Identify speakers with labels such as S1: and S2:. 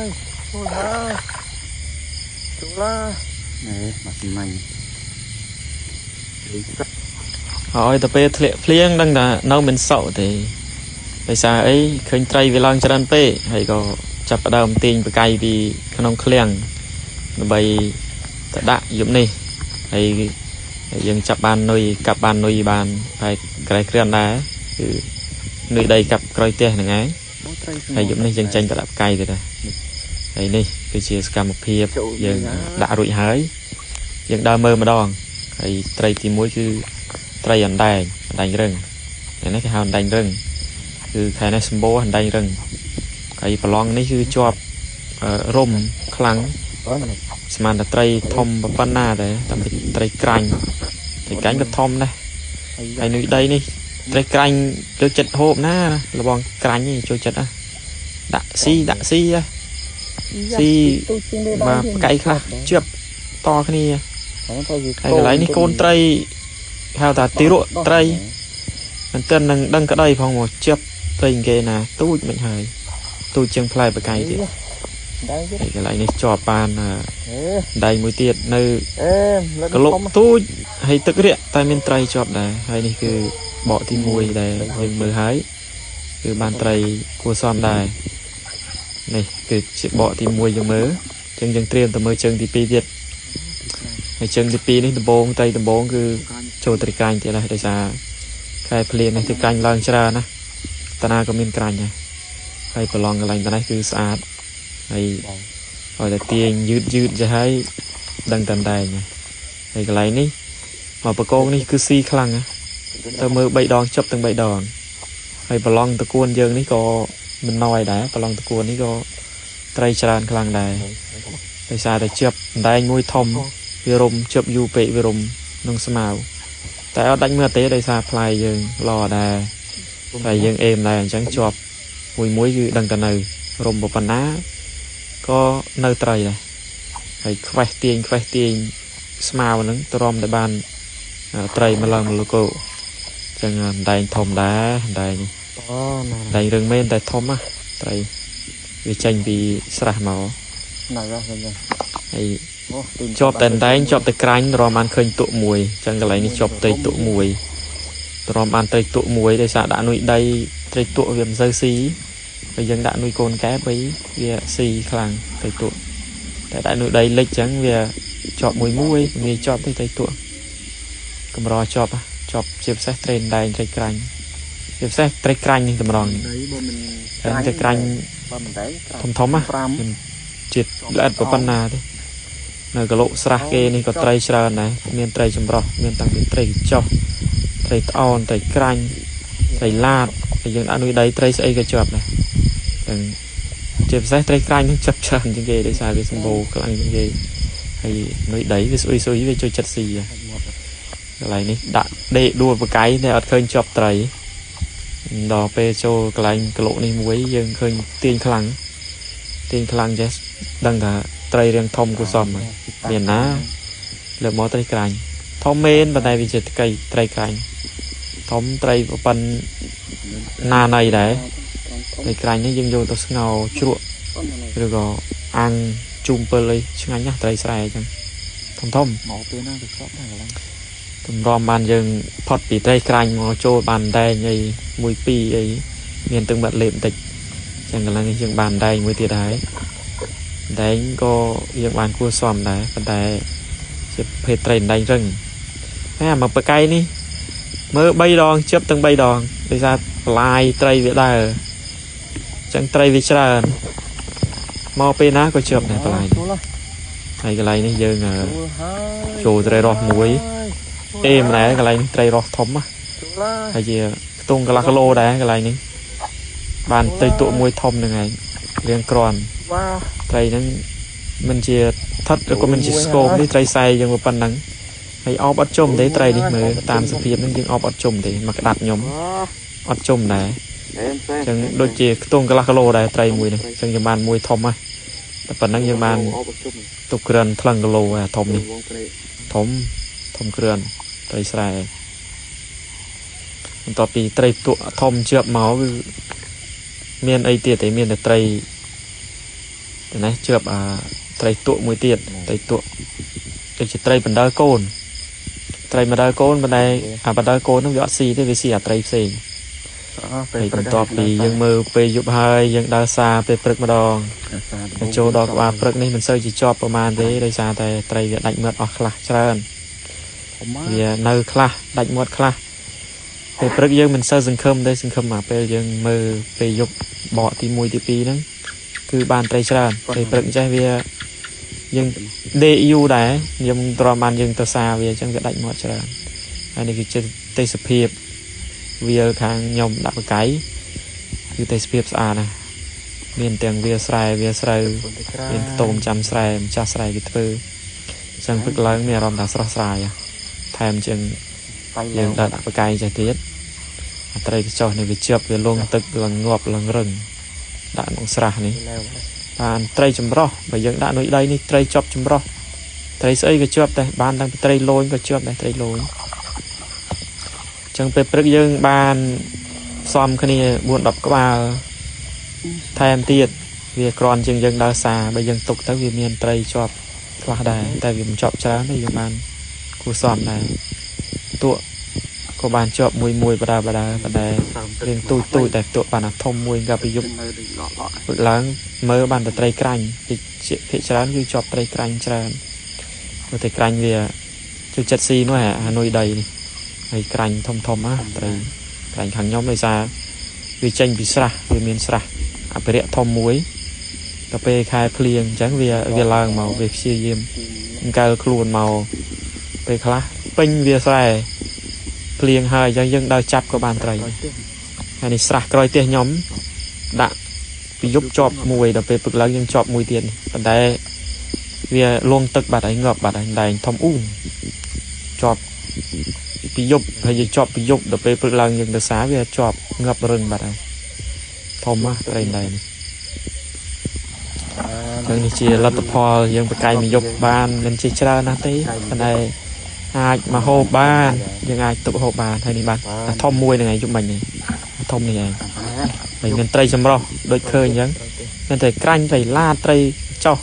S1: ចូលហើយចូលហើយ
S2: នេះមកស៊ីម៉ាញ់
S3: ហើយទៅពេលធ្លាក់ភ្លៀងដឹងថានៅមិនសក់ទេដោយសារអីឃើញត្រីវាឡើងច្រើនពេកហើយក៏ចាប់ផ្ដើមទាញបកាយពីក្នុងឃ្លាំងដើម្បីទៅដាក់យប់នេះហើយយើងចាប់បាននុយកាប់បាននុយបានហើយក្រែគ្រឿនដែរគឺនុយដីកាប់ក្រោយផ្ទះហ្នឹងឯងហើយយប់នេះយើងចេញទៅដាក់បកាយទៀតដែរហើយនេះគឺជាសកម្មភាពយើងដាក់រួចហើយយើងដើរមើលម្ដងហើយត្រីទី1គឺត្រីអណ្ដែងអណ្ដែងរឹងនេះគេហៅអណ្ដែងរឹងគឺខែនេះសម្បូរអណ្ដែងរឹងហើយប្រឡងនេះគឺជាប់រុំខ្លាំងស្មានតែត្រីធំប៉ុណ្ណាដែរតែត្រីក្រាញ់ត្រីក្រាញ់ក៏ធំដែរហើយនុយដីនេះត្រីក្រាញ់ចូលចិត្តហូបណាលបងក្រាញ់នេះចូលចិត្តណាដាក់ស៊ីដាក់ស៊ីស៊ីមកផ្កាយខ្លះជឿបតគ្នាហើយកន្លែងនេះកូនត្រីហៅថាទីរក់ត្រីមិនទាន់នឹងដឹងក្តីផងមកជឿបត្រីគេណាទូចមិនហើយទូចជាងផ្លែបកាយទៀតហើយកន្លែងនេះជាប់បានដៃមួយទៀតនៅកលុកទូចហើយទឹករាក់តែមានត្រីជាប់ដែរហើយនេះគឺបកទី1ដែលយើងមើលហើយគឺបានត្រីគួរសមដែរនេះគឺជាបកទី1យើងមើលអញ្ចឹងយើងត្រៀមទៅមើលជើងទី2ទៀតហើយជើងទី2នេះដំបងត្រីដំបងគឺចូលត្រីក្រាញ់ទៀតដែរដោយសារខែភ្លៀងនេះត្រីក្រាញ់ឡើងច្រើនណាតាណាក៏មានក្រាញ់ដែរហើយប្រឡងកន្លែងតានេះគឺស្អាតហើយឲ្យតែទាញយឺតយឺតចេះហើយដឹងតែដែងហើយកន្លែងនេះមកបកងនេះគឺស៊ីខ្លាំងណាទៅមើល3ដងចប់ទាំង3ដងហើយប្រឡងតកួនយើងនេះក៏មិនណយដែរប្រឡងតកួននេះក៏ត្រីច្រើនខ្លាំងដែរដោយសារតែជៀបដែងមួយធំវារុំជៀបយូរពេកវារុំក្នុងស្មៅតែអត់ដាច់មើលទេដោយសារផ្លែយើងល្អដែរតែយើងអេមដែរអញ្ចឹងជាប់មួយមួយគឺដឹងតែនៅរុំប៉ុណ្ណាក៏នៅត្រីដែរហើយខ្វេះទាញខ្វេះទាញស្មៅហ្នឹងទ្រាំតែបានត្រីមកឡើងមកលកោអញ្ចឹងអណ្ដែងធំដែរអណ្ដែងនេះអណ្ដែងរឿងមែនតែធំណាត្រីវាចេញពីស្រះមក
S2: ណៅហ្នឹង
S3: ហើយជាប់តែអណ្ដែងជាប់តែក្រាញ់រំបានឃើញទក់មួយអញ្ចឹងកន្លែងនេះជាប់ត្រីទក់មួយរំបានត្រីទក់មួយដោយសារដាក់នុយដីត្រីទក់វាមិនសូវស៊ីហើយយើងដាក់នុយកូនកែបីវាស៊ីខ្លាំងត្រីទក់តែដាក់នុយដីលិចអញ្ចឹងវាជាប់មួយមួយងាយជាប់ទេត្រីទក់កម្រជាប់ជាប់ជាពិសេសត្រីអណ្ដែងត្រីក្រាញ់ជាពិសេសត្រីក្រាញ់នេះតម្រង
S2: ដីបើមិន
S3: ត្រីក្រាញ់
S2: បើមិនដែង
S3: ធំធំណាជាតិល្អិតប៉ុណ្ណាទេនៅកលុស្រះគេនេះក៏ត្រីច្រើនដែរមានត្រីចម្រុះមានតាំងពីត្រីកញ្ចុះត្រីត្អូនត្រីក្រាញ់ត្រីឡាតហើយយើងដាក់នុយដីត្រីស្អីក៏ជាប់ដែរចឹងជាពិសេសត្រីក្រាញ់នឹងចាប់ច្រើនជាងគេដោយសារវាសម្បូរខ្លាំងជាងគេហើយនុយដីវាស្អុយស្អុយវាចូលចិត្តស៊ីកន្លែងនេះដាក់ដេកដួលបកាយតែអត់ឃើញជាប់ត្រីដល់ពេលចូលកន្លែងកលុនេះមួយយើងឃើញទាញខ្លាំងទាញខ្លាំងចេះដឹងថាត្រីរៀងធំគួរសមហើយមានណាលើកមកត្រីក្រាញ់ធំមែនប៉ុន្តែវាជាត្រីក្រាញ់ធំត្រីប៉ុណ្ណាណៃដែរត្រីក្រាញ់នេះយើងយកទៅស្ងោរជ្រក់ឬក៏អាំងជូំពិលអីឆ្ងាញ់ណាស់ត្រីស្រែអញ្ចឹងធំធំ
S2: មកពេលណាទៅស្បដែរកន្លែង
S3: តម្រាំបានយើងផុតពីត្រីក្រាញ់មកចូលបានដែងអីមួយពីរអីមានទឹកមាត់លេបបន្តិចអញ្ចឹងកន្លែងនេះយើងបានដែងមួយទៀតហើយដែងក៏យើងបានគួរសមដែរប៉ុន្តែជាភេទត្រីដែងរឹងហើយមកបកាយនេះមើល3ដងជិបទាំង3ដងដោយសារបន្លាយត្រីវាដើរអញ្ចឹងត្រីវាច្រើនមកពេលណាក៏ជិបដែរបន្លាយហើយកន្លែងនេះយើងចូលត្រីរស់មួយអេមដែរកន្លែងនេះត្រីរស់ធំណាហើយជាខ្ទង់កន្លះគីឡូដែរកន្លែងនេះបានត្រីទក់មួយធំហ្នឹងឯងរៀងក្រាន់ត្រីហ្នឹងមិនជាថិតឬក៏មិនជាស្គមនេះត្រីសែយើងប៉ុណ្ណឹងហើយអបអត់ជុំទេត្រីនេះមើលតាមសភាពហ្នឹងយើងអបអត់ជុំទេមកក្តាប់ខ្ញុំអត់ជុំដែរអញ្ចឹងដូចជាខ្ទង់កន្លះគីឡូដែរត្រីមួយនេះអញ្ចឹងយើងបានមួយធំហ៎តែប៉ុណ្ណឹងយើងបានទុកគ្រឿនថ្លឹងគីឡូអាធំនេះធំធំគ្រឿនត្រីស្រែបន្ទាប់ពីត្រីទក់ធំជាប់មកគឺមានអីទៀតទេមានតែត្រី តែនេះជាប់អាត្រីទក់មួយទៀតត្រីទក់ដូចជាត្រីបណ្ដើកូនត្រីបណ្ដើកូនប៉ុន្តែអាបណ្ដើកូនហ្នឹងវាអត់ស៊ីទេវាស៊ីអាត្រីផ្សេង
S2: ពេល
S3: ហើយបន្ទាប់ពីយើងមើលពេលយប់ហើយយើងដើរសារពេលព្រឹកម្ដង
S2: សារ
S3: ចូលដល់ក្បាលព្រឹកនេះមិនសូវជាជាប់ប្រហែលទេដោយសារតែត្រីវាដាច់មាត់អស់ខ្លះច្រើនវានៅខ្លះដាច់មាត់ខ្លះពេលព្រឹកយើងមិនសូវសង្ឃឹមទេសង្ឃឹមមកពេលយើងមើលពេលយប់បកទី1ទី2ហ្នឹងគឺបានត្រីច្រើនពេលព្រឹកចេះវាយើងដេកយូរដែរយើងទ្រាំបានយើងទៅសារវាអញ្ចឹងវាដាច់មាត់ច្រើនហើយនេះគឺជាទេសភាពវាលខាងខ្ញុំដាក់បកៃគឺទេសភាពស្អាតណាស់មានទាំងវាលស្រែវាលស្រូវមានខ្ទមចាំស្រែម្ចាស់ស្រែគេធ្វើអញ្ចឹងព្រឹកឡើងមានអារម្មណ៍ថាស្រស់ស្រាយថែមជាងយើងដើរដាក់បកៃចេះទៀតអាត្រីកញ្ចុះនេះវាជាប់វាលងទឹកឡើងងាប់ឡើងរឹងដាក់ក្នុងស្រះនេះបានត្រីចម្រោះបើយើងដាក់នុយដីនេះត្រីជាប់ចម្រោះត្រីស្អីក៏ជាប់ដែរបានទាំងត្រីលូញក៏ជាប់ដែរត្រីលូញចឹងពេលព្រឹកយើងបានផ្សំគ្នា4 10ក្បាលថែមទៀតវាគ្រាន់ជាងយើងដើរសារបើយើងទុកទៅវាមានត្រីជាប់ខ្លះដែរតែវាមិនជាប់ច្រើនទេយើងបានគួរសមដែរទក់ក៏បានជាប់មួយមួយបដាបដាបដារៀងទូចទូចតែទក់បានអាធំមួយកាលពីយប់ព្រឹកឡើងមើលបានតែត្រីក្រាញ់ភាគច្រើនគឺជាប់ត្រីក្រាញ់ច្រើនព្រោះត្រីក្រាញ់វាចូលចិត្តស៊ីនោះអានុយដីនេះហើយក្រាញ់ធំធំណាត្រីក្រាញ់ខាងខ្ញុំដោយសារវាចេញពីស្រះវាមានស្រះអភិរក្សធំមួយដល់ពេលខែភ្លៀងអញ្ចឹងវាឡើងមកវាព្យាយាមអង្កែលខ្លួនមកពេលខ្លះពេញវាស្រែភ្លៀងហើយអញ្ចឹងយើងដើរចាប់ក៏បានត្រីហើយនេះស្រះក្រោយផ្ទះខ្ញុំដាក់ពីយប់ជាប់មួយដល់ពេលព្រឹកឡើងយើងជាប់មួយទៀតប៉ុន្តែវាលងទឹកបាត់ហើយងាប់បាត់ហើយដែងធំអ៊ូជាប់ពីយប់ហើយយើងជាប់ពីយប់ដល់ពេលព្រឹកឡើងយើងទៅសារវាជាប់ងាប់រឹងបាត់ហើយធំណាស់ត្រីដែងនេះចឹងនេះជាលទ្ធផលយើងបកាយមួយយប់បានមិនជាច្រើនណាស់ទេប៉ុន្តែអាចមកហូបបានយើងអាចទុកហូបបានហើយនេះបានធំមួយហ្នឹងឯងយប់មិញនេះធំនេះឯងហើយមានត្រីចម្រោះដូចឃើញអញ្ចឹងមានត្រីក្រាញ់ត្រីឡាត្រីចោះ